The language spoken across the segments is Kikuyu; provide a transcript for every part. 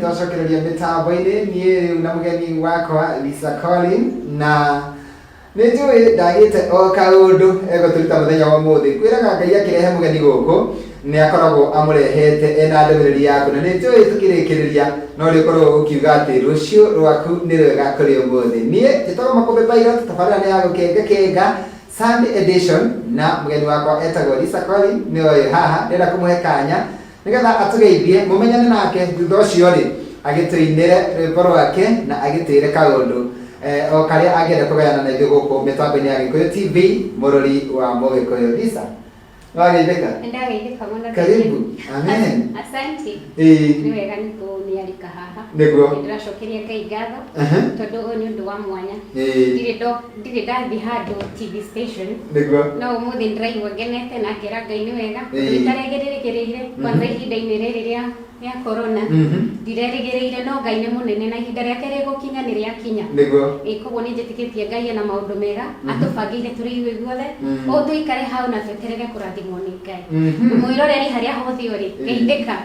Twacokereria mĩtambo-inĩ niĩ rĩu na mũgeni wakwa Lisa Colin, na nĩ njũĩ ndagĩte o kaũndũ egũtũruta mũthenya wa ũmũthĩ. Kwĩraga Ngai akĩrehe mũgeni gũkũ nĩ akoragwo amũrehete ena ndũmĩrĩri yaku, na nĩ njũĩ tũkĩrĩkĩrĩria no rĩũkorwo ũkiuga atĩ rũciũ rwaku nĩ rwega kũrĩ ũmũthĩ. Niĩ njĩtagwo Makũmbĩ Pilot, tabarĩra nĩ ya gũkengakenga Sunday edition, na mũgeni wakwa etagwo Lisa Colin, nĩwe ũyũ haha. Ndĩrenda kũmũhe kanya nĩgetha atũgeithie, mũmenyane nake, thutha ũcio rĩ agĩtũinĩre rwĩmbo rwake na agĩtwĩre kaũndũ o karĩa angĩenda kũgayana na ithuĩ gũkũ mĩtambo-inĩ ya Gĩkũyũ TV, mũrũri wa Mũgĩkũyũ. Lisa, nĩwageithĩka? Nĩndageithĩka mũno. Karibu. Amen. Asante. Nĩ wega nĩ kũmĩarĩka haha. Nĩndĩracokeria Ngai ngatho tondũ ũyũ nĩ ũndũ wa mwanya. Ndirĩ ndathiĩ handũ TV station. No ũmũthĩ ndĩraigua ngenete na ngera Ngai nĩ wega. Tondũ itarerĩgĩrĩire kwanza ihinda-inĩ rĩrĩ rĩa rĩa corona. Ndirerĩgĩrĩire, no Ngai nĩ mũnene na ihinda rĩake rĩgũkinya nĩ rĩakinya. Ĩĩ, koguo nĩ njĩtĩkĩtie Ngai ena maũndũ mega atũbangĩire tũrĩ ithuĩ ithuothe. Ũguo tũikare hau na tweterere kũrathimwo nĩ Ngai. Mwĩroreri harĩa hothe ũrĩ, geithĩka.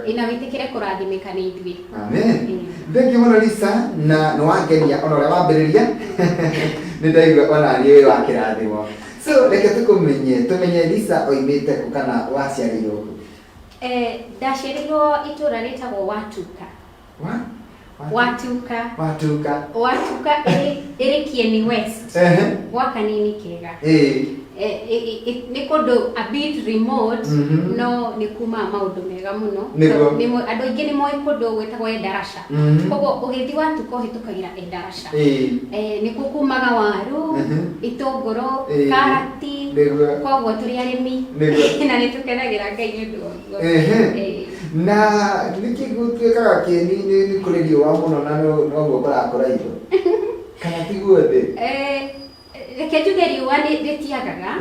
Ĩĩ, na wĩtĩkĩre kũrathimĩka nĩ ithuĩ. Amen. Thank you mũno Lisa, na nĩ wangenia ona ũrĩa wambĩrĩria, nĩ ndaigua ona niĩ wĩ wa kĩrathimo. So reke tũkũmenye, tũmenye Lisa oimĩte kũ kana waciarĩirwo kũ? Ndaciarĩirwo itũra rĩtagwo Watuka. Wa? Watuka. Watuka. Watuka ĩrĩ Kieni West. Gwa kanini kega. Nĩ kũndũ a bit remote, no nĩ kumaga maũndũ mega mũno. Andũ aingĩ nĩ moĩ kũndũ gwĩtagwo Endarasha. Koguo ũgĩthiĩ Watuka ũhĩtũkagĩra Endarasha. Nĩkuo kumaga waru, itũngũrũ, karati. Koguo tũrĩ arĩmi na nĩ tũkenagĩra Ngai nĩ ũndũ wa ũguo. Na nĩkĩ gũtuĩkaga Kĩeni nĩ kũrĩ riũa mũno na noguo kũrakũra indo? Kana tiguo thĩ? Reke njuge riũa rĩtiagaga,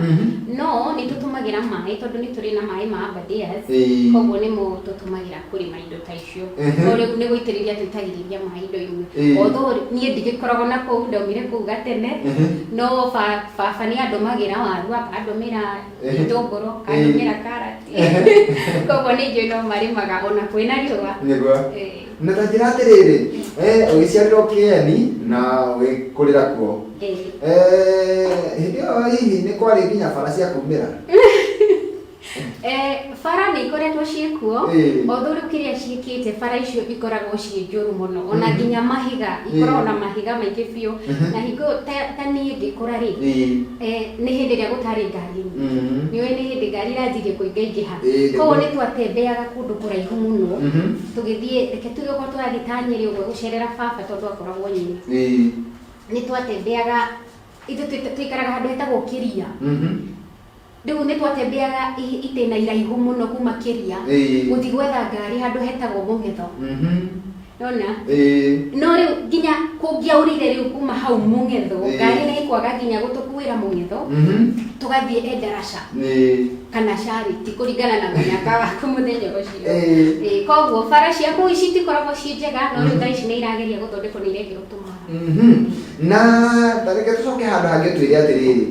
no nĩ tũtũmagĩra maĩ tondũ nĩ tũrĩ na maĩ ma Aberdares, koguo nĩmo tũtũmagĩra kũrĩma indo ta icio. No rĩu nĩ gũitĩrĩria tũitagĩrĩria maĩ indo imwe. Although niĩ ndigĩkoragwo na kũu, ndaumire kũu gatene, no baba nĩ andũmagĩra waru, akandũmĩra itũngũrũ, akandũmĩra karati. Koguo nĩ njũĩ no marĩmaga ona kwĩna riũa. Na ta njĩra atĩrĩrĩ, ũgĩciarĩrwo Kĩeni na ũgĩkũrĩra kuo. Hĩndĩ ĩyo hihi nĩ kwarĩ nginya bara cia kumĩra? Bara nĩ ikoretwo ciĩkuo, although rĩu kĩrĩa ciĩkĩte bara icio ikoragwo ciĩ njũru mũno, ona nginya mahiga, ikoragwo na mahiga maingĩ biũ, na hingo ĩyo ta niĩ ngĩkũra rĩ, nĩ hĩndĩ ĩrĩa gũtarĩ ngari nyingĩ. Nĩ ũĩ nĩ hĩndĩ ngari iranjirie kũingaingĩha, koguo nĩ twatembeaga kũndũ kũraihu mũno, tũgĩthiĩ, reke tuge okorwo tũrathiĩ ta Nyĩrĩ ũguo gũcerera baba tondũ akoragwo Nyĩrĩ. Nĩ twatembeaga, ithuĩ twaikaraga handũ hetagwo Kĩria. Rĩu nĩ twatembeaga itĩna iraihu mũno kuma Kĩria gũthiĩ gwetha ngari handũ hetagwo Mũng'etho. Nona? No rĩu nginya kũngĩaurire rĩu kuma hau Mũng'etho, ngari nĩ ĩkwaga nginya gũtũkuĩra Mũng'etho, tũgathiĩ Endarasha kana Charity kũringana na mũnyaka waku mũthenya ũcio. Koguo bara cia kũu citikoragwo ciĩ njega, no rĩu thaa ici nĩ irageria gũthondekwo, nĩ irekĩrwo tũmara. Na ta reke tũcoke handũ hangĩ ũtwĩre atĩrĩrĩ,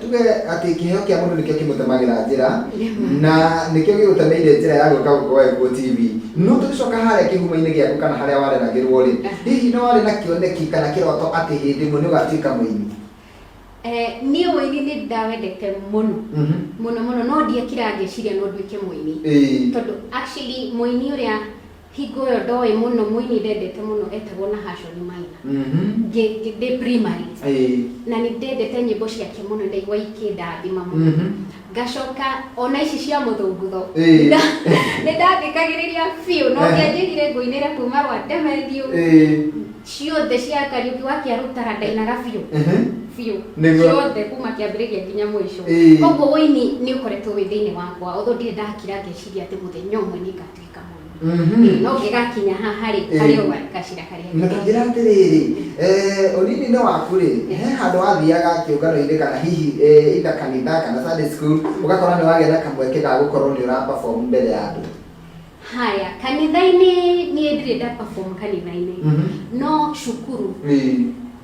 tuge atĩ kĩheo kĩa mũndũ nĩkĩo kĩmũtemagĩra njĩra na nĩkĩo gĩgũtemeire njĩra ya gũka gũkũ Gĩkũyũ TV. No tũgĩcoka harĩa kĩhumo-inĩ gĩaku kana harĩa wareragĩrwo rĩ, hihi nĩ warĩ na kĩoneki kana kĩroto atĩ hĩndĩ ĩmwe nĩ ũgatuĩka mũini? Niĩ ũini nĩ ndawendete mũno mũno mũno, no ndiekira ngĩciria no nduĩke mũini, tondũ actually mũini ũrĩa hingo ĩyo ndoĩ mũno, mũini ndendete mũno etagwo Nahashon Maina. Ndĩ primary. Na nĩ ndendete nyĩmbo ciake mũno, ndaigua ikĩndathima mũno. Ngacoka ona ici cia mũthũngũtho nĩ ndathikagĩrĩria biũ, no ngĩanjĩrire ngũinĩre kuma rwa Demethiũ ciothe cia Kariũki wa Kĩarũtara ndainaga biũ biũ ciothe kuma kĩambĩrĩria nginya mũico. Koguo ũini nĩ ũkoretwo wĩ thĩinĩ wakwa, although ndirĩ ndakira ngeciria atĩ mũthenya ũmwe nĩ ngatuĩka mũini. No ngĩgakinya haha rĩ, harĩ o gacĩra karĩa. Na ta njĩra atĩrĩrĩ, ũnini-inĩ waku rĩ, he handũ wathiaga kĩũngano-inĩ kana hihi either kanitha kana Sunday school, ũgakora nĩ wagĩa na kamweke ga gũkorwo nĩ ũra perform mbere ya andũ? Haya, kanitha-inĩ niĩ ndirĩ nda perform kanitha-inĩ, no cukuru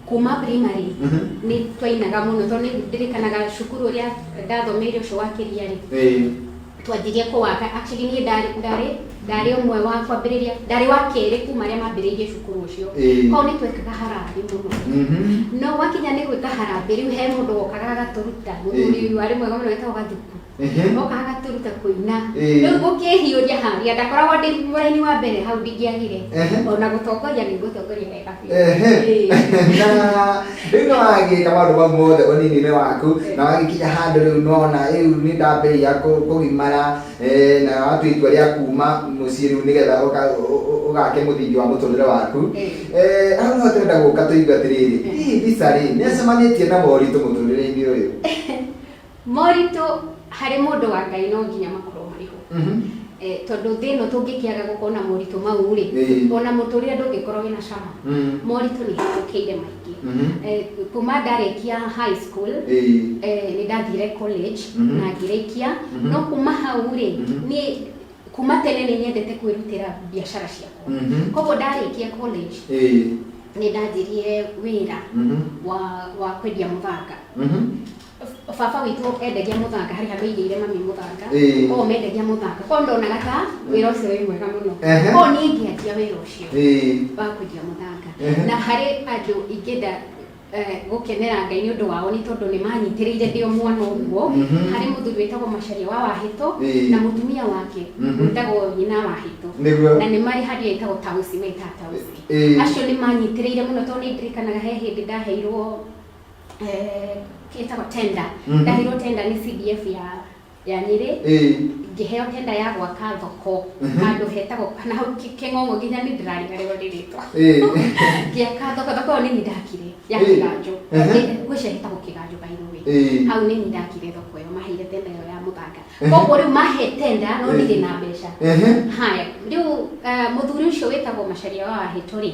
kuma primary nĩ twainaga mũno, tondũ nĩ ndirikanaga cukuru ũrĩa ndathomeire ũcio wa Kĩria rĩ, Twanjirie kũwaka. Actually, niĩ ndarĩ ũmwe wa kwambĩrĩria, ndarĩ wa kerĩ kuma arĩa mambĩrĩirie cukuru ũcio. Koguo nĩ twekaga harambĩ mũno. No wakinya nĩ gwĩka harambĩ, rĩu he mũndũ wokaga agatũruta, mũthuri warĩ mwega mũno wetagwo Gathuku. Okaga agatũruta kũina. Rĩu gũkĩhiũria harĩa ndakoragwo ndĩ mũraini wa mbere hau, ndingĩagire. Ona gũtongoria nĩ ngũtongoria wega biũ. Na rĩu nĩ wagĩka maũndũ mau mothe ũnini-inĩ waku, na wagĩkinya handũ rĩu nona rĩu nĩ ndambĩrĩria kũgimara, na watua itua rĩa kuma mũciĩ rĩu nĩgetha ũgake mũthingi wa mũtũrĩre waku. Hau niho tũrenda gũka tũigue atĩrĩrĩ, hihi Lisa rĩ, nĩ acemanĩtie na moritũ mũtũrĩre-inĩ ũyũ? Moritũ harĩ mũndũ wa Ngai no nginya makorwo marĩ ho. Tondũ thĩ ĩno tũngĩkĩaga gũkorwo na moritũ mau rĩ, ona mũtũrĩre ndũngĩkorwo wĩna cama. Moritũ nĩ hetũkĩire maingĩ. Kuma ndarĩkia high school, nĩ ndathire college na ngĩrĩkia, no kuma hau rĩ, niĩ kuma tene nĩ nyendete kwĩrutĩra biacara ciakwa. Koguo ndarĩkia college, nĩ ndanjirie wĩra wa kwendia mũthanga. Baba witũ endagia mũthanga, harĩ handũ aigĩire mami mũthanga. Koguo mendagia mũthanga, koguo ndonaga ta wĩra ũcio wĩ mwega mũno. Koguo niĩ ngĩanjia wĩra ũcio wa kwendia mũthanga. Na harĩ andũ ingĩenda gũkenera Ngai nĩ ũndũ wao, nĩ tondũ nĩ manyitĩrĩire ndĩ o mwana ũguo. Harĩ mũthuri wĩtagwo Macharia wa Wahĩto na mũtumia wake wĩtagwo nyina Wahĩto. Na nĩ marĩ harĩa ĩtagwo Tausi, metaga Tausi. Acio nĩ manyitĩrĩire mũno, tondũ nĩ ndirikanaga he hĩndĩ ndaheirwo ĩtagwo tender. Ndaheirwo tender nĩ CDF ya Nyĩrĩ. Ngĩheo tender ya gwaka thoko handũ hetagwo na hau Kĩng'ong'o, nginya nĩ ndĩrariganĩrwo nĩ rĩtwa. Ngĩaka thoko, thoko ĩyo nĩ niĩ ndakire ya Kĩganjo. Ngwĩciria hetagwo Kĩganjo, by the way. Hau nĩ niĩ ndakire thoko ĩyo, maheire tender ĩyo ya mũthanga. Koguo rĩu mahe tender no ndirĩ na mbeca. Haya, rĩu mũthuri ũcio wĩtagwo Macharia wa Wahĩto rĩ,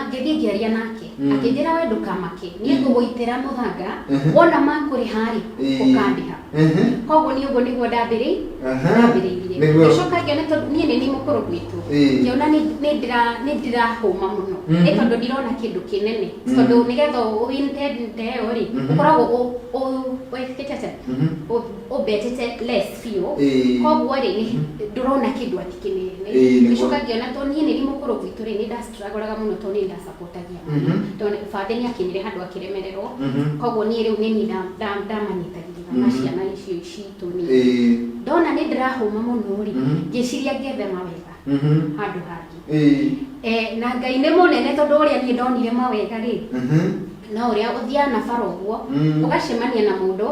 ngĩthiĩ ngĩaria nake, akĩnjĩra, "We ndũkamake, niĩ ngũgũitĩra mũthanga, wona makũrĩha rĩ, ũkandĩha." Koguo niĩ ũguo nĩguo ndambĩrĩirie. Ngĩcoka ngĩona tondũ niĩ nĩ niĩ mũkũrũ gwitũ, ngĩona nĩ ndĩrahũma mũno, nĩ tondũ ndirona kĩndũ kĩnene, tondũ nĩgetha win tender ĩyo rĩ, ũkoragwo wĩkĩte atĩa? Ũbetete less biũ. Koguo rĩ, ndũrona kĩndũ atĩ kĩnene. Ngĩcoka ngĩona tondũ niĩ nĩ niĩ mũkũrũ gwitũ rĩ, nĩ ndastruggle mũno, tondũ nĩ ndasapotagia mami, tondũ bathe nĩ akinyire handũ akĩremererwo. Koguo niĩ rĩu nĩ niĩ ndamanyitagĩrĩra na ciana icio citũ niĩ. Ndona nĩ ndĩrahũma mũno rĩ, ngĩciria ngethe mawega handũ hangĩ. Na Ngai nĩ mũnene, tondũ ũrĩa niĩ ndonire mawega rĩ, no ũrĩa ũthiaga na bara ũguo, ũgacemania na mũndũ,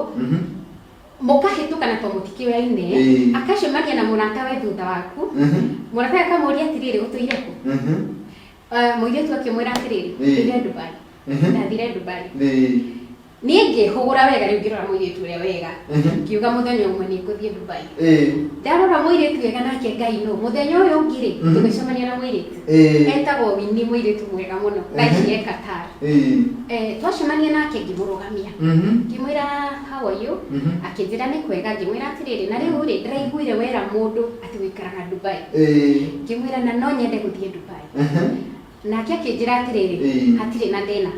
mũkahĩtũkana to mũtikĩoyaine, akacemania na mũrata we thutha waku, mũrata akamũria atĩrĩrĩ, "Ũtũire kũ?" Mũirĩtu akĩmwĩra atĩrĩrĩ, "Ndũire Dubai, ndathire Dubai." Niĩ ngĩhũgũra wega rĩu, ngĩrora mũirĩtu ũrĩa wega, ngiuga mũthenya ũmwe nĩ ngũthiĩ Dubai. Ndarora mũirĩtu wega, nake Ngai nũ, mũthenya ũyũ ũngĩ rĩ, tũgĩcemania na mũirĩtu etagwo Winnie, mũirĩtu mwega mũno, thaa ici e Qatar. Twacemania nake, ngĩmũrũgamia, ngĩmwĩra, "How are you?" Akĩnjĩra nĩ kwega. Ngĩmwĩra atĩrĩrĩ, "Na rĩu rĩ, ndĩraiguire wera mũndũ atĩ ũikaraga Dubai." Ngĩmwĩra na no nyende gũthiĩ Dubai. Nake akĩnjĩra atĩrĩrĩ, "Hatirĩ na thĩna.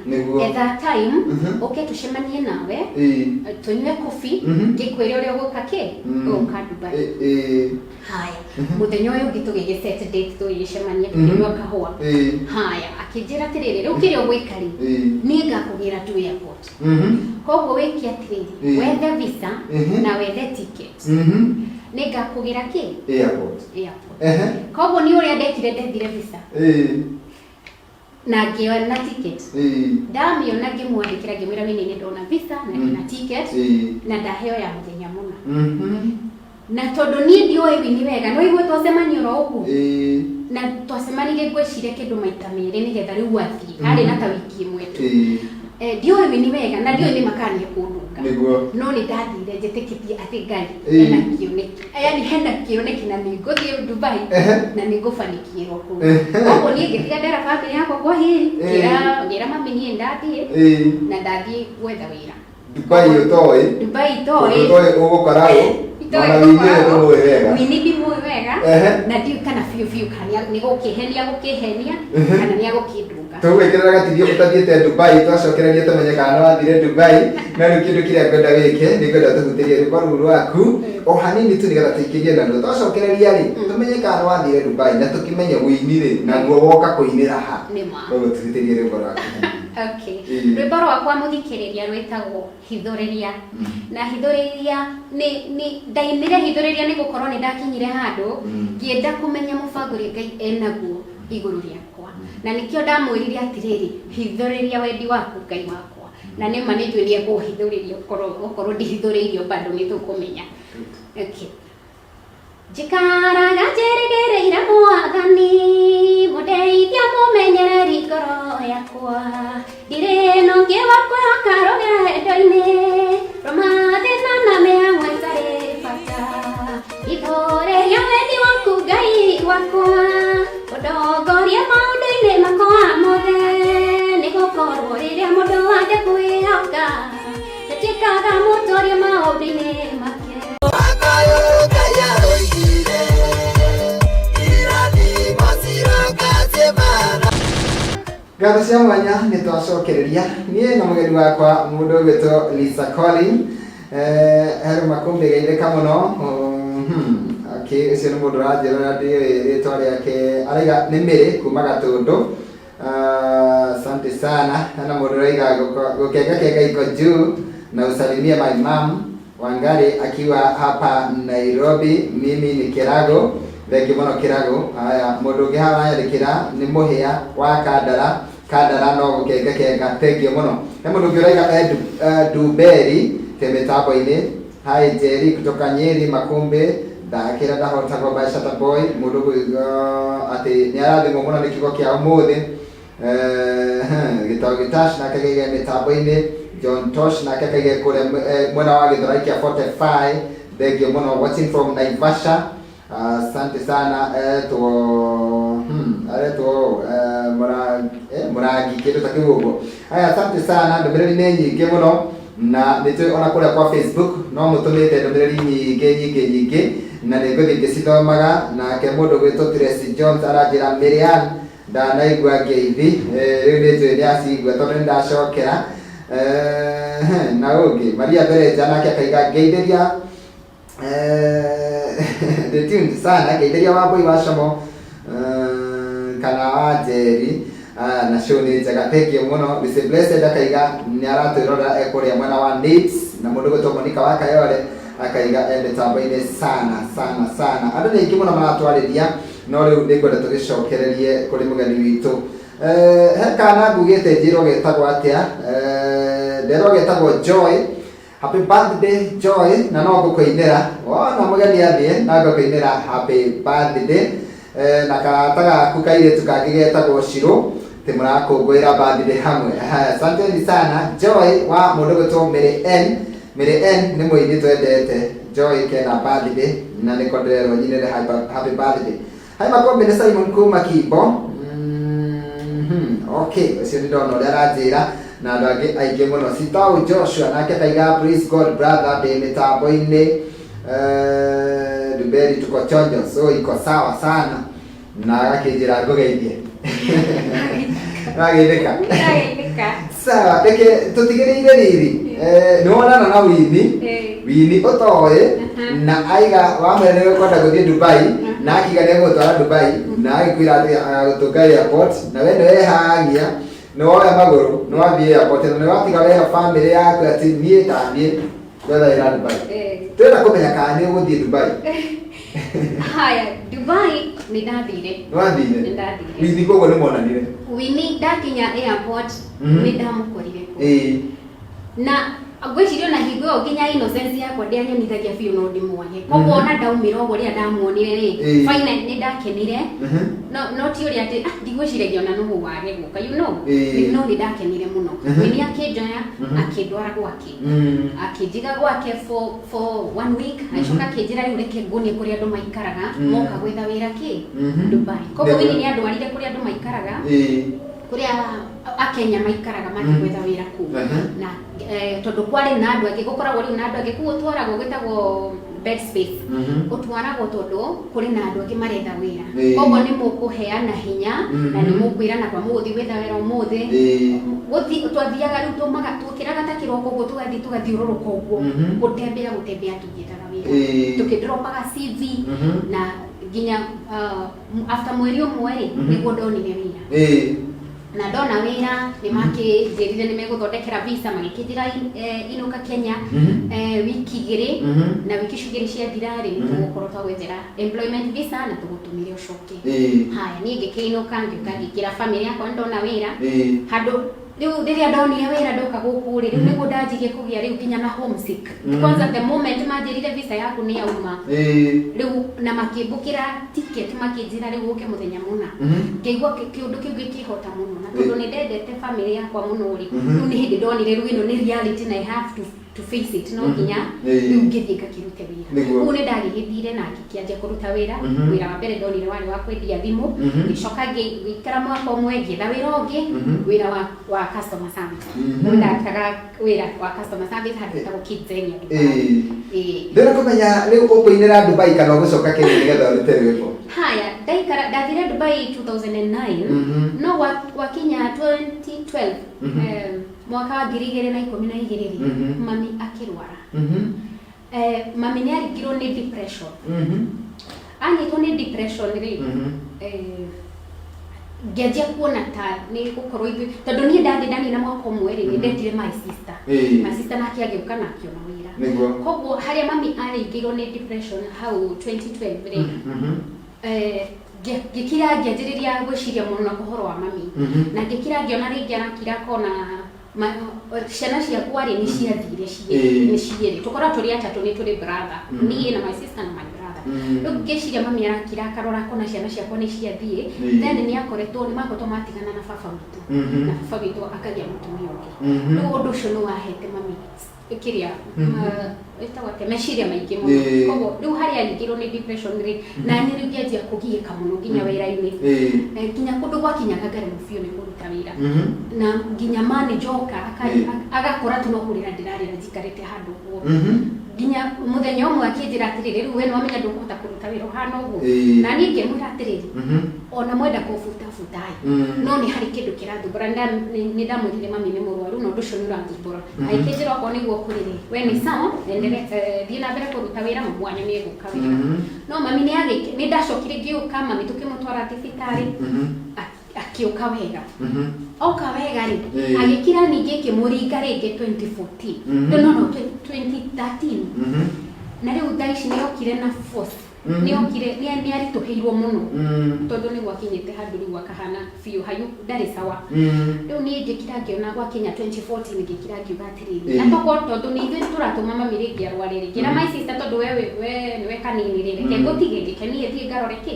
Etha time ũke tũcemanie nawe, tũnyue coffee, ngĩkwĩre ũrĩa ũgũka kĩ ũgũka Dubai." Haya, mũthenya ũyũ ũngĩ tũgĩgĩ set date, tũgĩgĩcemania, tũkĩnyua kahũa. Haya, akĩnjĩra atĩrĩrĩ, "Rĩu kĩrĩa ũgwĩka rĩ, niĩ ngakũgĩra tu airport. Koguo wĩke atĩrĩrĩ, wethe visa na wethe ticket, nĩ ngakũgĩra kĩ Airport. Airport." Koguo nĩ ũrĩa ndekire, ndethire visa na ngĩona ticket. Ndamĩona, ngĩmwandĩkĩra, ngĩmwĩra, "Winnie, nĩ ndona visa na ndĩna ticket na ndaheo ya mũthenya mũna." Na tondũ niĩ ndioĩ Winnie wega, no igue twacemania oro ũguo, na twacemanirie ngwĩciria kĩndũ maita merĩ nĩgetha rĩu athiĩ, arĩ na ta wiki ĩmwe tu. Ndioĩ Winnie wega na ndioĩ nĩ makania kũndũnga. No nĩ ndathire njĩtĩkĩtie atĩ Ngai hena kĩoneki, yani hena kĩoneki na nĩ ngũthiĩ Dubai na nĩ ngũbanikiĩrwo kũu. Koguo niĩ ngĩtiga ndera bamĩrĩ yakwa kwa heri, ngĩra mami niĩ ndathiĩ, na ndathiĩ gwetha wĩra Dubai ũtoĩ. Dubai toĩ. Ũtoĩ ũgũkora ũ. Ona Winnie we ndũmũĩ wega. Winnie ndimũĩ wega. Na ndiũĩ kana biũ biũ kana nĩ gũkĩhenia gũkĩhenia kana nĩ agũkĩndũnga. Tũgwĩkĩrĩra gatigio ũtathiĩte Dubai, twacokereria tũmenye kana nĩ wathire Dubai. No rĩu kĩndũ kĩrĩa ngwenda wĩke, nĩ ngwenda tũhutĩrie rwĩmbo rũu rwaku o hanini tu nĩgetha tũikĩrie naruo. Twacokereria rĩ, tũmenye kana nĩ wathire Dubai na tũkĩmenye wĩini rĩ, naguo woka kũinĩra ha. Nĩ ma. Koguo tũhutĩrie rwĩmbo rwaku hanini. Okay. Rwĩmbo rwakwa mũthikĩrĩria rwĩtagwo Hithũrĩria. Na hithũrĩria nĩ ndainire hithũrĩria nĩ gũkorwo nĩ ndakinyire handũ ngĩenda kũmenya mũbango ũrĩa Ngai enaguo igũrũ rĩakwa. Na nĩkĩo ndamwĩrire atĩrĩrĩ, hithũrĩria wendi waku Ngai wakwa. Na nĩ ma nĩ njũĩ nĩ ekũhithũrĩria okorwo ndihithũrĩirio bado nĩ tũkũmenya. Okay. Njikaraga njĩrĩgĩrĩire Mwathani, mũndeithia mũmenyereri ngoro yakwa. Ndirĩ na ũngĩ wa kwĩhoka rũgendo-inĩ, rwa mathĩna na mĩhang'o ĩtarĩ bata. Ithũrĩria wendi waku Ngai wakwa, ũndongorie maũndũ-inĩ makwa mothe, nĩgũkorwo rĩrĩa mũndũ anja kwĩhoka, ndatuĩkaga mũtoria maũndũ-inĩ make. Ngatho cia mwanya nĩ twacokereria niĩ na mũgeni wakwa mũndũ ũgwĩtwo Lisa Colin. Herũ makũmbĩ geithĩka mũno. Okay, ũcio nĩ mũndũ ũranjĩra na ndiũĩ rĩtwa rĩake, araiga nĩ Mĩrĩ kuma Gatũndũ. Asante sana. Hena mũndũ ũraiga gũkengakenga iko juu na usalimie my mom Wangari akiwa hapa Nairobi. Mimi ni Kirago. Thengiũ mũno Kirago. Haya, mũndũ ũngĩ haha aranyandĩkĩra nĩ Mũhĩa wa Kandara. Kandara no gũkengakenga. Thengiũ mũno. He mũndũ ũngĩ ũraiga e Nduberi te mĩtambo-inĩ. Hi Njeri kutoka Nyeri Makũmbĩ, thakĩra ndahotagwo by Shatta Boy. Mũndũ atĩ nĩ arathimwo mũno nĩ kiugo kĩa ũmũthĩ. Gĩtaũ Gĩtash nake akaige mĩtambo-inĩ. John Tosh nake akaige kũrĩa mwena wa Gĩthũrai kĩa 45. Thengiũ mũno. Watching from Naivasha. Asante sana. Etwo aretwo Mũrangi kĩndũ ta kĩu ũguo. Aya, asante sana, ndũmĩrĩri nĩ nyingĩ mũno na nĩ tũĩ ona kũrĩa kwa Facebook no mũtũmĩte ndũmĩrĩri nyingĩ nyingĩ nyingĩ na nĩ ngũthiĩ ngĩcithomaga. Nake mũndũ gwĩtwo Tracy Jones aranjĩra Miriam ndanaigua ngeithi, rĩu nĩ njũĩ nĩ acigua tondũ nĩ ndacokera. Na ũngĩ Maria Bereja nake akaiga ngeithĩria ndĩ tuned sana, ngeithĩria Wambui wa Como kana wa Njeri na show nĩ njega, thank you mũno. Lucy Blessed akaiga nĩ aratwĩrorera e kũrĩa mwena wa Leeds, na mũndũ gwĩtwo Monica wa Kayole akaiga e mĩtambo-inĩ sana sana sana. Andũ nĩ aingĩ mũno maratwarĩria, no rĩu nĩ ngwenda tũgĩcokererie kũrĩ mũgeni witũ. He kana ngugĩte njĩrwo getagwo atĩa, nderwo getagwo Joy. Happy birthday Joy, na no ngũkũinĩra wona mũgeni athiĩ, no ngũkũinĩra happy birthday. Na karata gaku kairĩtu kangĩ getagwo Shiro, atĩ mũrakũngũĩra birthday hamwe. Asanteni sana Joy wa mũndũ gwĩtwo Mary N. Mary N nĩ mũini twendete. Joy kena birthday na nĩko ndĩrerwo nyinĩre happy birthday. Hi Makũmbĩ, nĩ Simon kuma Kimbo. Okay, ũcio nĩ ndona ũrĩa aranjĩra na andũ angĩ aingĩ mũno. Sitau Joshua nake akaiga praise God brother, ndĩ mĩtambo-inĩ. Nduberi tuko chonjo, so iko sawa sana, na agakĩnjĩra ngũgeithie. Wageithĩka? Ndageithĩka. Sawa, reke tũtigĩrĩire riri. Nĩ wonana na Winnie. Winnie ũtoĩ na aiga wamwĩra nĩ ũkwenda gũthiĩ Dubai, na akiga nĩ egũgũtwara Dubai, na agĩkwĩra atĩ agagũtũnga airport, na we nĩ wehangia, nĩ woya magũrũ, nĩ wathiĩ airport, na nĩ watiga wera family yaku atĩ niĩ ndathiĩ gwetha wĩra Dubai. Tũrenda kũmenya kana nĩ ũgũthiĩ Dubai. Haya, Dubai nĩ ndathire. Nĩ wathire? Nĩ ndathire. Winnie koguo nĩ mwonanire? Winnie ndakinya airport nĩ ndamũkorire kuo. Na ngwĩciria ona hingo ĩyo nginya innocence yakwa ndĩanyonithagia biũ no ndĩmuone. Koguo ona ndaumĩra ũguo rĩrĩa ndamuonire rĩ, finally nĩ ndakenire. No no ti ũrĩa atĩ ndigwĩciragia ona nũ wage gũka, you know. No nĩ ndakenire mũno. Winnie akĩnjoya, akĩndwara gwake. Akĩnjiga gwake for one week, agĩcoka akĩnjĩra rĩu reke nguonie kũrĩa andũ maikaraga, moka gwetha wĩra kĩ? Dubai. Koguo Winnie nĩ andwarire kũrĩa andũ maikaraga, kũrĩa Akenya maikaraga mathiĩ gwetha wĩra kũu. Na tondũ kwarĩ na andũ angĩ, gũkoragwo rĩu na andũ angĩ kũu, ũtwaragwo gwĩtagwo bed space. Ũtwaragwo tondũ kũrĩ na andũ angĩ maretha wĩra. Koguo nĩ mũkũheana hinya na nĩ mũkwĩrana kwa mũgũthiĩ gwetha wĩra ũmũthĩ. Gũthiĩ twathiaga rĩu tũmaga tũkĩraga ta kĩroko ũguo, tũgathiĩ tũgathiũrũrũka ũguo, gũtembea gũtembea tũgĩethaga wĩra. Tũkĩdropaga CV. Na nginya after mweri ũmwe rĩ, nĩguo ndonire wĩra. Na ndona wĩra, nĩ makĩnjĩrire nĩ megũthondekera visa, magĩkĩnjĩra inũka Kenya wiki 2. Na wiki icio 2 ciathira rĩ, nĩ tũgũkorwo twagwethera employment visa na tũgũtũmĩre ũcoke. Haya, niĩ ngĩkĩinũka, ngĩũka ngĩkĩra family yakwa nĩ ndona wĩra. Handũ rĩu rĩrĩa ndonire wĩra ndoka gũkũ rĩ, rĩu nĩguo ndanjirie kũgĩa rĩu nginya na homesick. Kwanza the moment manjĩrire visa yaku nĩ yauma, rĩu na makĩmbũkĩra ticket, makĩnjĩra rĩu ũke mũthenya mũna, ngĩigua kĩũndũ kĩu gĩkĩhota mũno. Na tondũ nĩ ndendete family yakwa mũno rĩ, rĩu nĩ hĩndĩ ndonire rĩu ĩno nĩ reality na I have to face it, no nginya rĩu ngĩthiĩ ngakĩrute wĩra. Rĩu nĩ ndagĩgĩthire na ngĩkĩanjia kũruta wĩra. Wĩra wa mbere ndonire warĩ wa kwendia thimũ. Ngĩcoka ngĩikara mwaka ũmwe, ngĩetha wĩra ũngĩ, wĩra wa customer service. Rĩu ndarutaga wĩra wa customer service handũ hetagwo Kidzania Dubai. Ĩĩ. Ndĩrenda kũmenya rĩu ũkũinĩra Dubai kana ũgũcoka Kenya nĩgetha ũrute rwĩmbo? Haya, ndaikara, ndathire Dubai 2009. No wakinya 2012, mwaka wa 2012 rĩ, mami akĩrwara. Mami nĩ arigirwo nĩ depression. Anyitwo nĩ depression rĩ, ngĩanjia kuona ta nĩ gũkorwo ithuĩ, tondũ niĩ ndathiĩ ndanina mwaka ũmwe rĩ, nĩ ndetire my sister. My sister nake agĩũka na akĩona wĩra. Koguo harĩa mami arĩingĩirwo nĩ depression hau 2012 rĩ, ngĩkira ngĩanjĩrĩria gwĩciria mũno ũhoro wa mami. Na ngĩkira ngĩona rĩngĩ arakira akona ciana ciakwa rĩ, nĩ ciathire nĩ cierĩ, tũkoragwo tũrĩ atatũ, nĩ tũrĩ brother, niĩ na my sister na my brother. Rĩu ngĩciria mami arakira akarora akona ciana ciakwa nĩ ciathiĩ. Then nĩ akoretwo, nĩ makoretwo matigana na baba witũ, na baba witũ akagĩa mũtumia ũngĩ. Rĩu ũndũ ũcio nĩ wahete mami kĩrĩa ĩtagwo atĩa, meciria maingĩ mũno. Koguo rĩu harĩa aringĩrwo nĩ depression rĩ, na niĩ rĩu ngĩanjia kũgiĩka mũno nginya wĩra-inĩ. Nginya kũndũ gwakinyaga ngaremwo biũ nĩ kũruta wĩra. Na nginya manager oka agakora tu no kũrĩra ndĩrarĩra njikarĩte handũ ũguo. Nginya mũthenya ũmwe akĩnjĩra atĩrĩrĩ, "Rĩu we nĩwamenya ndũkũhota kũruta wĩra ũhana ũguo." Na niĩ ngĩmwĩra atĩrĩrĩ, "Ona mwenda kũbuta butai, no nĩ harĩ kĩndũ kĩrathumbũra." Nĩ ndamwĩrire mami nĩ mũrwaru na ũndũ ũcio nĩ ũrathumbũra. Agĩkĩnjĩra okorwo nĩguo kũrĩ rĩ, we nĩ sawa, endere, thiĩ na mbere kũruta wĩra, mamu wanyu nĩ egũka wega. No mami nĩ ndacokire ngĩũka, mami tũkĩmũtwara thibitarĩ, akĩũka wega. Oka wega rĩ, agĩkira ningĩ ĩkĩmũringa rĩngĩ 2014. No, 2013. Na rĩu thaa ici nĩ okire na force. Nĩ okire nĩ aritũhĩirwo mũno, tondũ nĩ gwakinyĩte handũ rĩu akahana biũ hayu ndarĩ sawa. Rĩu niĩ ngĩkira ngĩona gwakinya 2014, ngĩkira ngiuga atĩrĩrĩ, na tokorwo tondũ nĩ ithuĩ tũratũma mami rĩngĩ arware rĩ, ngĩra my sister, tondũ we nĩwe kanini rĩ, reke ngũtige ngĩke niĩ thiĩ ngarore kĩ,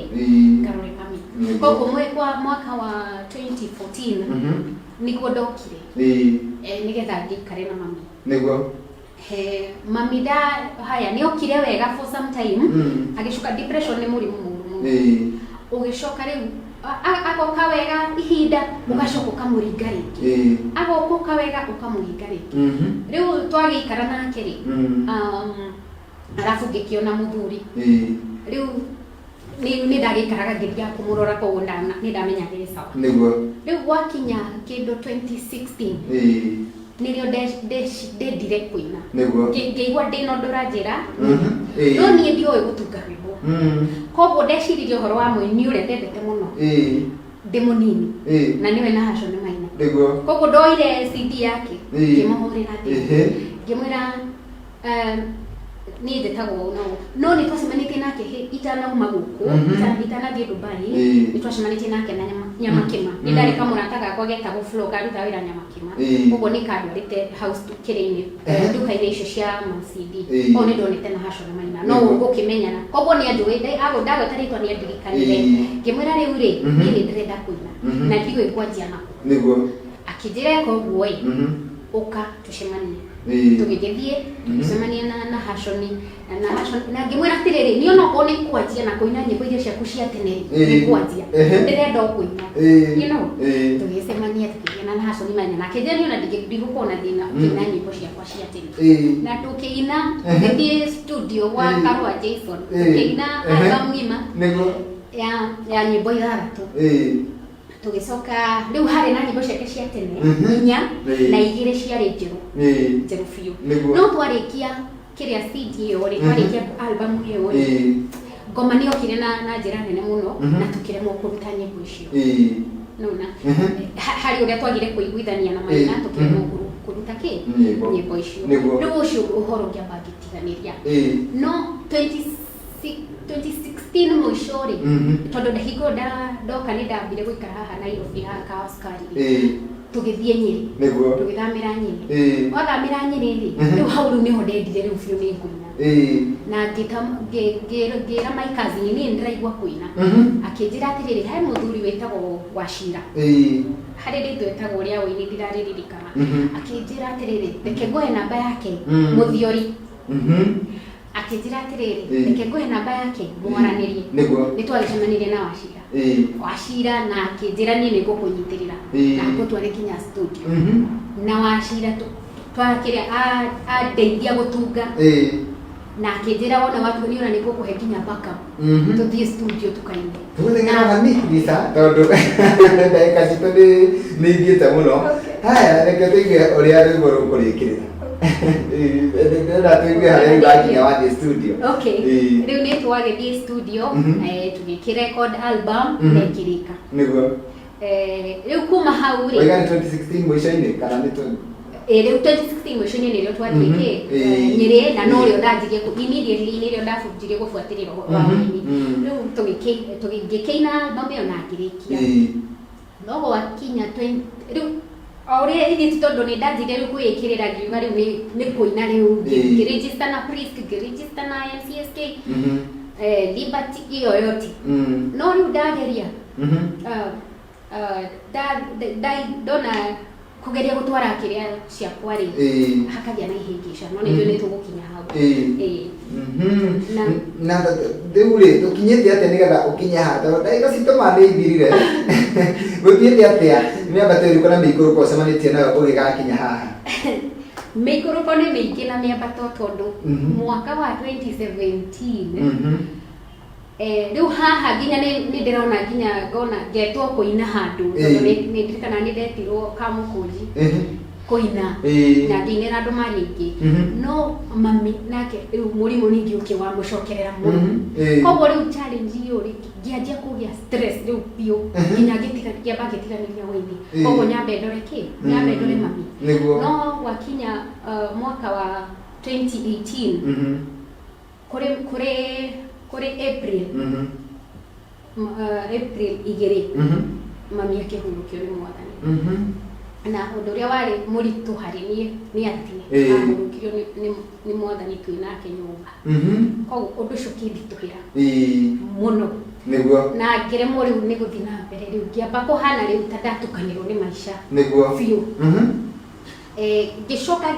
ngarore mami. Koguo kwa mwaka wa 2014 nĩguo ndokire, nĩgetha ngĩikare na mami. He mami nda haya nĩ okire wega for some time. Agĩcoka, depression nĩ mũrimũ mũũru mũno. Ũgĩcoka rĩu agoka wega ihinda, ũgacoka ũkamũringa rĩngĩ. Agoka ũka wega, ũkamũringa rĩngĩ. Rĩu twagĩikara nake rĩ, arabu ngĩkĩona mũthuri. Rĩu nĩ ndagĩikaraga ngĩthiaga kũmũrora, koguo nĩ ndamenyaga ĩ sawa. Rĩu gwakinya kĩndũ 2016, nĩrĩo ndendire kũina. Ngĩigua ndĩna ũndũ ũranjĩra, no niĩ ndioĩ gũtunga rwĩmbo. Koguo ndeciririe ũhoro wa mũini ũrĩa ndendete mũno ndĩ mũnini, na nĩwe Nahashon Maina. Koguo ndoire CD yake, ngĩmũhũrĩra thimũ, ngĩmwĩra, niĩ njĩtagwo ũũ na ũũ, no nĩ twacemanĩtie nake itanauma gũkũ, itanathiĩ Dubai. Nĩ twacemanĩtie nake na Nyamakĩma. Nĩ ndarĩ kamũrata gakwa getagwo Flo, karutaga wĩra Nyamakĩma. Koguo nĩ kandwarĩte house kĩrĩ-inĩ, nduka-inĩ icio cia ma CD. Koguo nĩ ndonete Nahashon Maina, no gũkĩmenyana, koguo nĩ anjũĩ, ndagweta rĩtwa nĩ andirikanire. Ngĩmwĩra rĩu rĩ, niĩ nĩ ndĩrenda kũina na ndiũĩ kwanjia nakũ. Akĩnjĩra eka ũguo ĩ, ũka tũcemanie. Tũgĩgĩthiĩ tũgĩcemania na Hashoni na Hashoni na ngĩmwĩra atĩrĩrĩ, niĩ onokorwo nĩ kwanjia na kũina nyĩmbo iria ciaku cia tene, nĩ kwanjia, ndĩrenda o kũina. Tũgĩcemania, tũkĩgĩa na Hashoni Maina, na akĩnjĩra niĩ ona ndigũkorwo na thĩna ũkĩina nyĩmbo ciakwa cia tene. Na tũkĩina, tũgĩthiĩ studio gwa Karũa Jason, tũkĩina album ng'ima ya nyĩmbo 6. Tũgĩcoka rĩu harĩ na nyĩmbo ciake cia tene 4 na 2 ciarĩ njerũ, njerũ biũ. No twarĩkia kĩrĩa CD ĩyo rĩ, twarĩkia album ĩyo rĩ, ngoma nĩ yokire na njĩra nene mũno na tũkĩremwo kũruta nyĩmbo icio. Nona harĩ ũrĩa twagire kũiguithania na Maina, tũkĩremwo kũruta kĩ nyĩmbo icio. Rĩu ũcio ũhoro ngĩamba ngĩtiganĩria. No 2016 mũico rĩ, tondũ hingo ndoka nĩ ndambire gũikara haha Nairobi, haha ka Oscar rĩ, tũgĩthiĩ Nyĩrĩ. Tũgĩthamĩra Nyĩrĩ. Twathamĩra Nyĩrĩ rĩ, rĩu hau rĩu nĩho ndendire rĩu biũ nĩ ngũina. Na ngĩra my cousin, niĩ nĩndĩraigua kũina. Akĩnjĩra atĩrĩrĩ, he mũthuri wĩtagwo Wachira. Harĩ rĩtwa etagwo rĩa ũini ndirarĩririkana. Akĩnjĩra atĩrĩrĩ, reke ngũhe namba yake, Mũthiori. Akĩnjĩra atĩrĩrĩ, reke ngũhe namba yake mwaranĩrie. Nĩ twagĩcemanirie na Wachira. Wachira na akĩnjĩra niĩ nĩ ngũkũnyitĩrĩra na ngũtware nginya studio. Na Wachira twakĩrĩa andeithia gũtunga. Na akĩnjĩra wona watua niĩ ona nĩ ngũkũhe nginya backup. Tũthiĩ studio tũkaine. Tũgũteng'era hanini Lisa, tondũ ndagĩka citũ nĩ ithiĩte mũno. Haya, reke tũigue ũrĩa rwĩmbo rũkũrĩkĩrĩra. Ndĩrenda tũigue harĩa rĩu wakinya wathiĩ studio. Okay. Rĩu nĩ twagĩthiĩ studio, tũgĩkĩrecord album na ĩkĩrĩka. Rĩu kuma hau rĩ, Waiga nĩ 2016 mũico-inĩ kana nĩ Rĩu 2016 mũico-inĩ nĩrĩo twathiĩ kĩ Nyĩrĩ, na norĩo ndanjirie immediately nĩrĩo ndabanjirie gũbuatĩrĩra ũhoro wa ũini. Rĩu ngĩkĩina album ĩyo na ngĩrĩkia. No gwakinya rĩu o ũrĩa ithuĩ ti tondũ nĩ ndanjirie rĩu kwĩĩkĩrĩra, ngiuga rĩu nĩ kũina rĩu, ngĩregister na Prisk, ngĩregister na MCSK, Liberty, ĩyo yote. No rĩu ndageria, ndona kũgeria gũtwara kĩrĩa ciakwa rĩ, hakagĩa na ihĩngĩca, no nĩ njũĩ nĩ tũgũkinya hau. Na rĩu rĩ, tũkinyĩte atĩa nĩgetha ũkinye haha, tondũ ndagĩka citũ ma nĩ ithirire? Gũthiĩte atĩa, mĩambato ĩrĩkũ na mĩikũrũko ũcemanĩtie nayo ũgĩgakinya haha? Mĩikũrũko nĩ mĩingĩ na mĩambato, tondũ mwaka wa 2017, rĩu haha nginya nĩ ndĩrona nginya ngona ngetwo kũina handũ, tondũ nĩ ndirikana nĩ ndetirwo Kamũkũnji kũina na ngĩinĩra andũ marĩ aingĩ. No mami nake rĩu mũrimũ ningĩ ũkĩ wamũcokerera mũno. Koguo rĩu challenge ĩyo rĩ, ngĩanjia kũgĩa stress rĩu biũ, nginya ngĩamba ngĩtiganĩria ũini. Koguo nyambe ndore kĩ, nyambe ndore mami. No gwakinya mwaka wa 2018, kũrĩ April, April 2, mami akĩhurũkio nĩ Mwathani. Na ũndũ ũrĩa warĩ mũritũ harĩ niĩ nĩ atĩ ahurũkirio nĩ Mwathani twĩ nake nyũmba. Koguo ũndũ ũcio ũkĩnditũhĩra mũno. Na ngĩremwo rĩu nĩ gũthiĩ na mbere, rĩu ngĩamba kũhana rĩu ta ndatukanĩrwo nĩ maica biũ. Ngĩcoka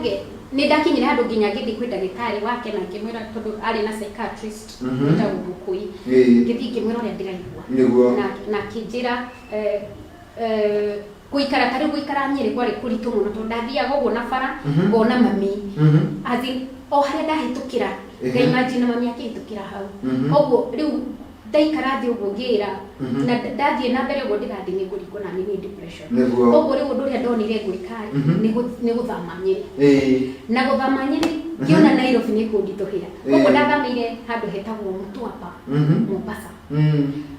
nĩ ndakinyire handũ nginya ngĩthiĩ kwĩ ndagĩtarĩ wake na ngĩmwĩra, tondũ arĩ na psychiatrist wĩtagwo Mũkũi. Ngĩthiĩ ngĩmwĩra ũrĩa ndĩraigua. Na akĩnjĩra, gũikara ta rĩu gũikara Nyĩrĩ kwarĩ kũritũ mũno, tondũ ndathiaga ũguo na bara ngona mami. As in, o harĩa ndahĩtũkĩra, ngaimagine mami akĩhĩtũkĩra hau. Koguo rĩu ndaikara thĩ ũguo ngĩra, na ndathiĩ na mbere ũguo ndĩrathiĩ, nĩ ngũringwo na nĩ depression. Koguo rĩu ũndũ ũrĩa ndonire ngwĩka nĩ gũthama Nyĩrĩ. Na gũthama Nyĩrĩ, ngĩona Nairobi nĩ kũnditũhĩra. Koguo ndathamĩire handũ hetagwo Mtwapa, Mombasa.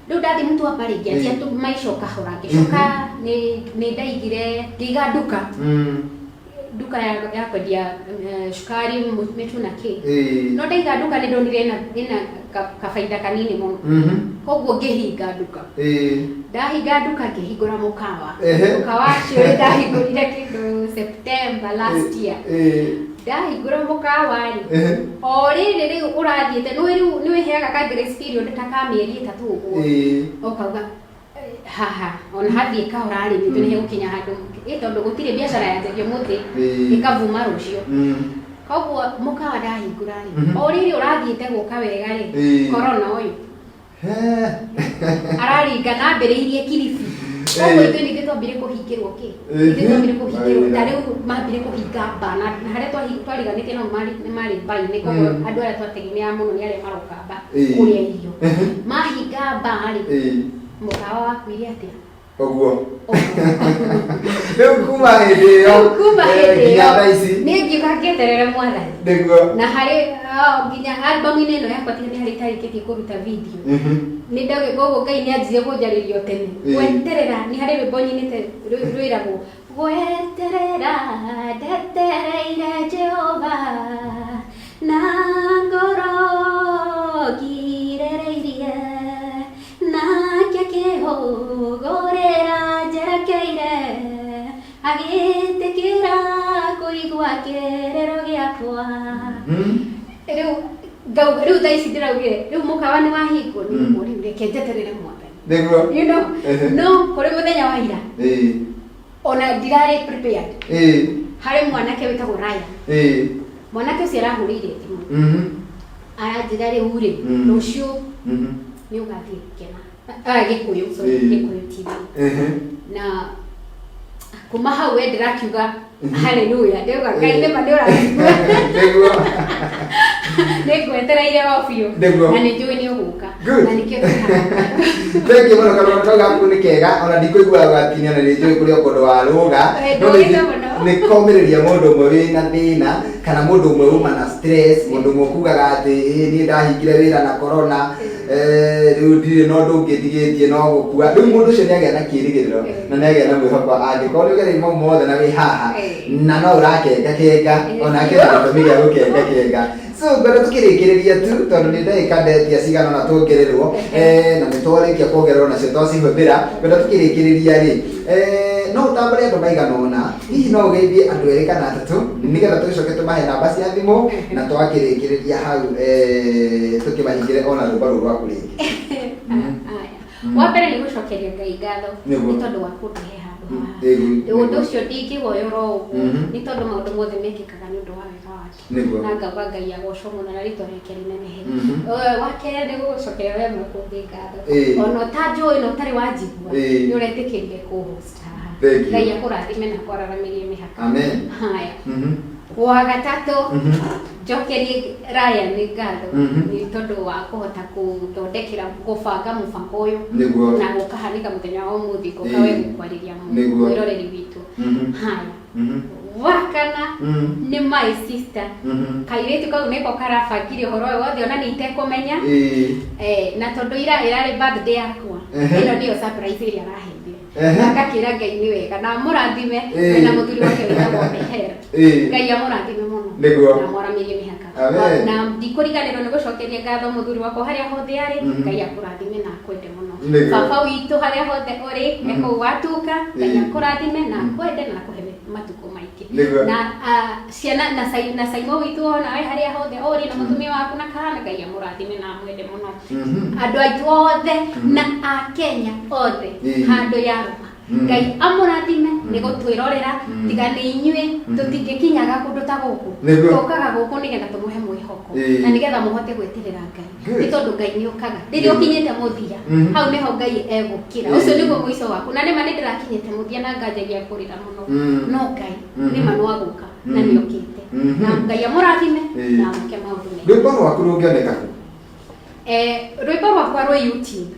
Rĩu ndathiĩ Mtwapa rĩ, ngĩanjia maica o kahora. Ngĩcoka nĩ ndaigire, ngĩiga nduka. Nduka ya kwendia cukari, mĩtu na kĩ. No ndaiga nduka nĩ ndonire ĩna kabaida kanini mũno. Koguo ngĩhinga nduka. Ndahinga nduka ngĩhingũra mũkawa. Mũkawa ũcio rĩ, ndahingũrire kĩndũ September last year. Ndahingũra mũkawa rĩ, o rĩrĩ rĩu ũrathiĩte, nĩ rĩu nĩ wĩheaga ka grace period ta ka mĩeri 3 ũguo. Ũkauga Haha ona hathiĩ kahora rĩ, nĩ hegũkinya handũ ĩ, tondũ gũtirĩ biacara yanjagia ũmũthĩ ĩkavuma rũciũ. Koguo mũkawa ndahingũra rĩ, o rĩrĩ ũrathiĩte gũka wega rĩ, corona ũyũ araringa na ambĩrĩirie Kilifi. Koguo ithuĩ ningĩ twambire kũhingĩrwo kĩ, ithuĩ twambire kũhingĩrwo ta rĩu mambire kũhinga ba na harĩa twariganĩtie nao marĩ nĩ marĩ ba-inĩ. Koguo andũ arĩa twategemeaga mũno nĩ arĩa maroka ba kũrĩa irio. Mahinga ba rĩ, mũkawa wakuire atĩa? Ũguo rĩu kuma hĩndĩ ĩyo Rĩu kuma hĩndĩ nginya ĩyo thaa ici nĩ ngiuga ngĩeterere Mwathani. Na harĩ nginya albamu-inĩ ĩno yakwa tiga nĩ harĩ itarĩkĩtie kũruta video. Nĩ ndauge koguo Ngai nĩ anjirie kũnjarĩria o tene. Gweterera nĩ harĩ rwĩmbo nyinĩte rwĩragwo gweterera ndetereire Jehova na ngoro ngirĩrĩirie, nake akĩhũgũrĩra njerekeire, agĩtĩkĩra kũigua kĩrĩro gĩakwa. Rĩu ngauga rĩu thaa ici ndĩraugire rĩu mũkawa nĩ wahingwo nĩ ũguo, rĩu reke njeterere Mwathani. No kũrĩ mũthenya wa ira, ona ndirarĩ prepared, harĩ mwanake wĩtagwo Ryan. Mwanake ũcio arahũrĩire thimũ, aranjĩra rĩu rĩ, rũciũ nĩ ũgathiĩ Gĩkena, Gĩkũyũ, sorry, Gĩkũyũ TV. Na kuma hau we ndĩrakiuga haleluya, ndĩrauga Ngai nĩma nĩ ũranjigua. Nĩ ngwetereire o biũ. Na nĩ njũĩ nĩ ũgũka. Good. Na nĩkĩo twĩ haha. Thank you mũno, karũgano kau gaku nĩ kega, ona ndikũigua gatinia na nĩ njũĩ kũrĩ o kũndũ warũga. No ndũgĩte mũno. Nĩ komĩrĩria mũndũ ũmwe wĩna thĩna kana mũndũ ũmwe uma na stress, mũndũ ũmwe ũkugaga atĩ, "Ĩ, niĩ ndahingire wĩra na corona, rĩu ndirĩ na ũndũ ũngĩ ndigĩtie no gũkua." Rĩu mũndũ ũcio nĩ agĩa na kĩĩrĩgĩrĩro na nĩ agĩa na mwĩhoko angĩkorwo nĩ ũgereire mau mothe na wĩ haha na no ũrakenga kenga, onake na gĩtũmi gĩa gũkenga kenga. So ngwenda tũkĩrĩkĩrĩria tu tondũ nĩ ndagĩka ndetia cigana ona tuongererwo, na nĩ twarĩkia kuongererwo nacio twacihũthĩra. Ngwenda tũkĩrĩkĩrĩria rĩ, no ũtambũre andũ maigana ũna, hihi no ũgeithie andũ erĩ kana atatũ nĩgetha tũgĩcoke tũmahe namba cia thimũ na twakĩrĩkĩrĩria hau, tũkĩmahingĩre ona rwĩmbo rũu rwaku rĩngĩ. Aya. Wa mbere nĩ gũcokeria Ngai ngatho nĩ tondũ wa kũndũhe handũ haha. Ũndũ ũcio ndingĩwoyora ũguo, nĩ tondũ maũndũ mothe mekĩkaga nĩ ũndũ wa wega wake. Na ngauga Ngai agocwo mũno na rĩtwa rĩake rĩnenehe. Wa kerĩ nĩ gũgũcokeria we Mũkũmbĩ ngatho. Ona ũtanjũĩ na ũtarĩ wanjigua, nĩ ũretĩkĩrire kũ-host haha. Thank you. Ngai akũrathime na akwararamirie mĩhaka. Amen. Haya. Wa gatatũ, njokerie Ryan ngatho nĩ tondũ wa kũhota kũthondekera kũbanga mũbango ũyũ na gũkahanĩka mũthenya wa ũmũthĩ, ngoka we gũkwarĩria mwĩroreri witũ. Haya. Wa kana nĩ my sister, kairĩtu kau nĩko karabangire ũhoro ũyũ wothe ona nĩ itekũmenya. Na tondũ ira ĩrarĩ birthday yakwa, ĩno nĩyo surprise ĩrĩa araheire. Na ngakĩra Ngai nĩ wega na amũrathime na mũthuri wake wĩtagwo Meher. Ngai amũrathime mũno na amwaramĩrie mĩhaka. Amen. Na ndikũriganĩrwo nĩ gũcokeria ngatho mũthuri wakwa harĩa hothe arĩ. Ngai akũrathime na akwende mũno. Baba witũ harĩa hothe ũrĩ, e kũu watuka, Ngai akũrathime na akwende na akũhe matukũ maingĩ. Na ciana na Saimo witũ onawe harĩa hothe ũrĩ na mũtumia waku na kana, Ngai amũrathime na amwende mũno. Andũ aitũ othe na Akenya othe handũ yarũma, Ngai amũrathime nĩ gũtwĩrorera. Tiga nĩ inyuĩ tũtingĩkinyaga kũndũ ta gũkũ. Tũkaga gũkũ nĩgetha tũmũhe mwĩhoko na nĩgetha mũhote gweterera Ngai, nĩ tondũ Ngai nĩ ũkaga rĩrĩa ũkinyĩte mũthia. Hau nĩho Ngai egũkĩra, ũcio nĩguo mũico waku. Na nĩma nĩ ndĩrakinyĩte mũthia na nganjagia kũrĩra mũno, no Ngai nĩma no agũka na nĩ okĩte. Na Ngai amũrathime na amũke maũndũ mega. Rwĩmbo rwaku rũngĩoneka kũ? Rwĩmbo rwakwa rwĩ YouTube.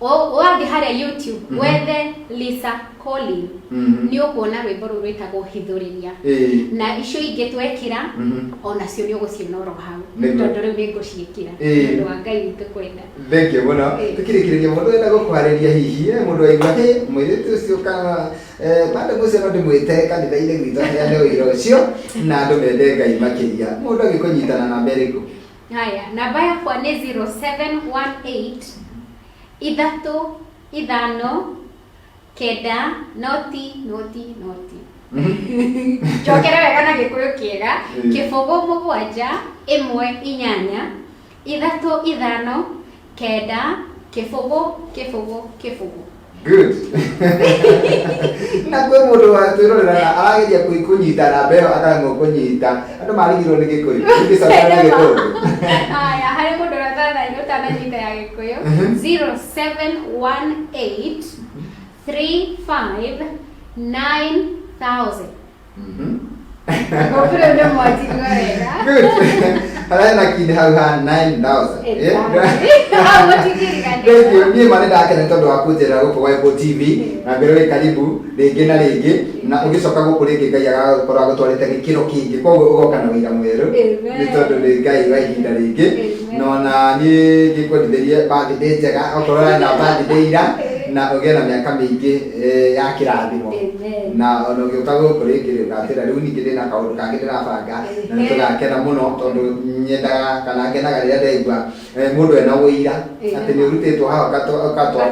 Wathiĩ harĩa YouTube, wethe Lisa Colin, nĩ ũkuona rwĩmbo rũu rwĩtagwo Hithũrĩria. Na icio ingĩ twekĩra, onacio nĩ ũgũciona oro hau, tondũ rĩu nĩ ngũciĩkĩra nĩ ũndũ wa Ngai witũ kwenda. Thank you mũno. Tũkĩrĩkĩrĩria, mũndũ wenda gũkwarĩria hihi, mũndũ waigua hĩ mũirĩtu ũcio kana madam ũcio no ndĩmwĩte kanitha-inĩ gwitũ aheane ũira ũcio na andũ mende Ngai makĩria, mũndũ agĩkũnyita na namba ĩrĩkũ? Haya, namba yakwa nĩ 0718 3 5 9 0 0 0. Njokere wega na Gĩkũyũ kĩega. 0 7 1 8 3 5 9 0 0 0. Good. Na kwĩ mũndũ watwĩrorera na arageria kũnyita namba ĩyo akaremwo kũnyita. Andũ marigirwo nĩ Gĩkũyũ. Ingĩcokera nĩ Gĩthũngũ. Haya, harĩ mũndũ ũrĩa ũtananyita ya Gĩkũyũ. 0718 35 9000. Gũkũrĩ nĩ mwatigua wega. Good. Harĩa na kindi hau ha 9000. Hau mũtingĩriganĩrwo. Thank you. Niĩ ma nĩ ndakena nĩ tondũ wa kũnjerera gũkũ gwa Apple TV na ngwĩra wĩ karibu rĩngĩ na rĩngĩ na ũgĩcoka gũkũ rĩngĩ Ngai agakorwo agũtwarĩte gĩkĩro kĩngĩ, koguo ũgoka na wĩira mwerũ Amen. nĩ tondũ nĩ Ngai wa ihinda rĩngĩ. Amen. Na ona niĩ ngĩkwendithĩrie birthday njega okorwo ũrarĩ na birthday ira na ũgĩe na mĩaka mĩingĩ ya kĩrathimo. Amen. Na ona ũgĩũka gũkũ rĩngĩ rĩ, ũgatwĩra rĩu ningĩ ndĩna kaũndũ kangĩ ndĩrabanga na nĩ tũgakena mũno tondũ nyendaga kana ngenaga rĩrĩa ndaigua mũndũ ena ũira atĩ nĩ ũrutĩtwo haha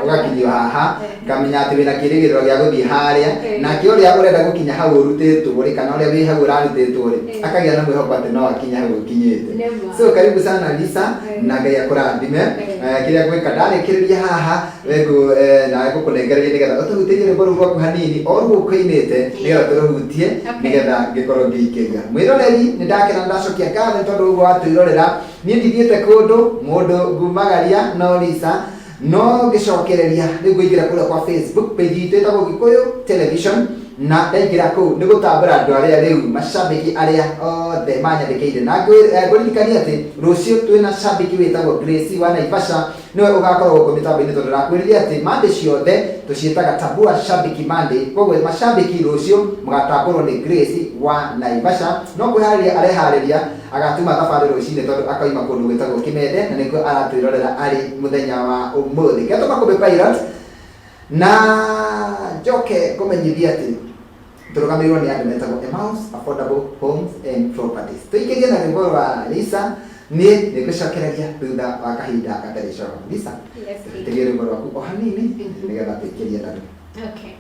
ũgakinyio haha, ngamenya atĩ wĩna kĩrĩgĩrĩro gĩa gũthiĩ harĩa, nake ũrĩa ũrenda gũkinya hau ũrutĩtwo rĩ, kana ũrĩa wĩ hau ũrarutĩtwo rĩ, akagĩa na mwĩhoko atĩ no akinye hau ũkinyĩte. So karibu sana Lisa, na Ngai akũrathime. Kĩrĩa ngwĩka ndarĩkĩrĩria haha na ngũkũnengereria nĩgetha ũtũhutĩrie rwĩmbo rũu rwaku hanini o rũu ũkũinĩte nĩgetha tũrũhutie nĩgetha ngĩkorwo ngĩikĩria mwĩroreri. Nĩ ndakena, ndacokia ngatho nĩ tondũ ũguo watwĩrorera. Niĩ ndithiĩte kũndũ mũndũ ngumagaria no Lisa no ngĩcokereria. Rĩu ngũingĩra kũrĩa kwa Facebook page itũ ĩtagwo Gĩkũyũ Television, na ndaingĩra kũu nĩ gũtambũra andũ arĩa rĩu macambĩki arĩa othe manyandĩkĩire, na ngũririkania atĩ rũciũ twĩna cambĩki wĩtagwo Grace wa Naivasha, nĩwe ũgakorwo gũkũ mĩtambo-inĩ, tondũ ndakwĩrire atĩ Monday ciothe tũciĩtaga Tambua Shabiki Monday. Koguo macambĩki rũciũ mũgatambũrwo nĩ Grace wa Naivasha. No kwĩharĩria areharĩria, agatuma thabarĩ rũcinĩ tondũ akauma kũndũ gwĩtagwo Kĩmende na nĩkuo aratwĩrorera arĩ mũthenya wa ũmũthĩ. Ngetwo Makũmbĩ Pilot, na njoke ngũmenyithie atĩ tũrũgamĩrĩirwo nĩ andũ metagwo Emmaus Affordable Homes and Properties. Tũikĩrie na rwĩmbo rwa Lisa. Niĩ nĩ ngũcokereria thutha wa kahinda gatarĩ coho. Lisa, Yes. tũhĩtĩrie rwĩmbo rwaku o hanini nĩgetha tũikĩrie naruo. Okay.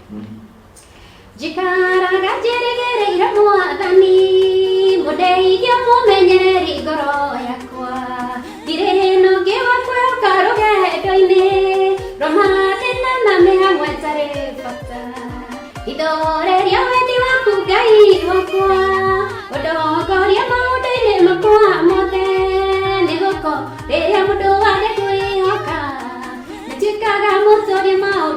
Njikaraga njĩrĩgĩrĩire Mwathani, mũndeithia mũmenyereri ngoro yakwa. Ndirĩ na ũngĩ wa kwĩhoka rũgendo-inĩ rwa mathĩna na mĩhang'o ĩtarĩ bata. Ithoreria wendi waku Ngai wakwa, ũndongoria maũndũ-inĩ makwa mothe. Nĩgũko rĩrĩa mũndũ wage kwĩhoka, nĩtuĩkaga mũtoria maũndũ.